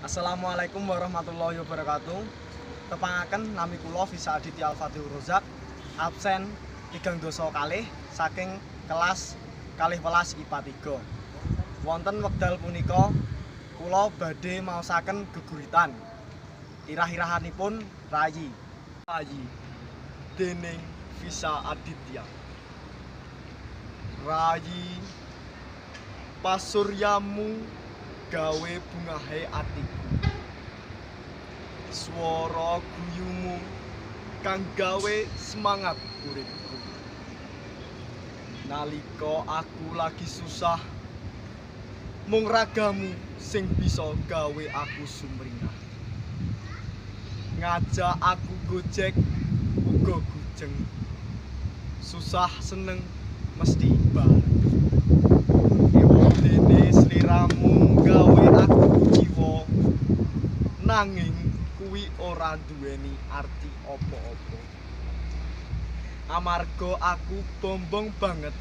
Assalamualaikum warahmatullahi wabarakatuh. Tepangaken, nami kula Visa Aditya Al-Fatihur Rozak, absen 32 saking kelas 12 IPA 3. Wonten wekdal punika kula badhe maosaken geguritan. Irah-irahanipun Rayi. Rayi dening Visa Aditya. Rayi, pasuryamu gawe bungahe atiku. Swara guyumu kang gawe semangat uripku. Nalika aku lagi susah, mung ragamu sing bisa gawe aku sumringah. Ngajak aku gojek uga gujeng. Susah seneng mesti bareng. Ewadene sliramu gawe aku kuciwa, nanging kuwi ora duweni arti apa-apa. Amarga aku bombong banget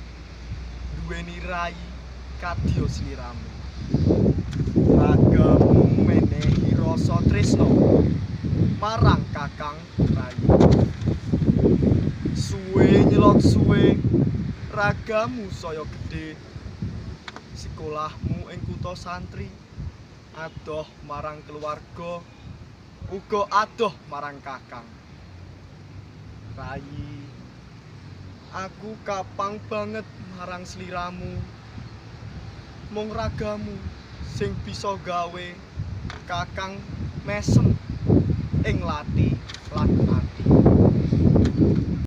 duweni rai kadya sliramu. Ragamu menehi rasa tresna marang Kakang Rayi. Suwe nyelot suwe, ragamu saya gedhe. Sekolahmu ing kutha santri, adoh marang keluarga, uga adoh marang Kakang. Rayi, aku kapang banget marang sliramu. Mung ragamu sing bisa gawe Kakang mesem ing lathi lan ati.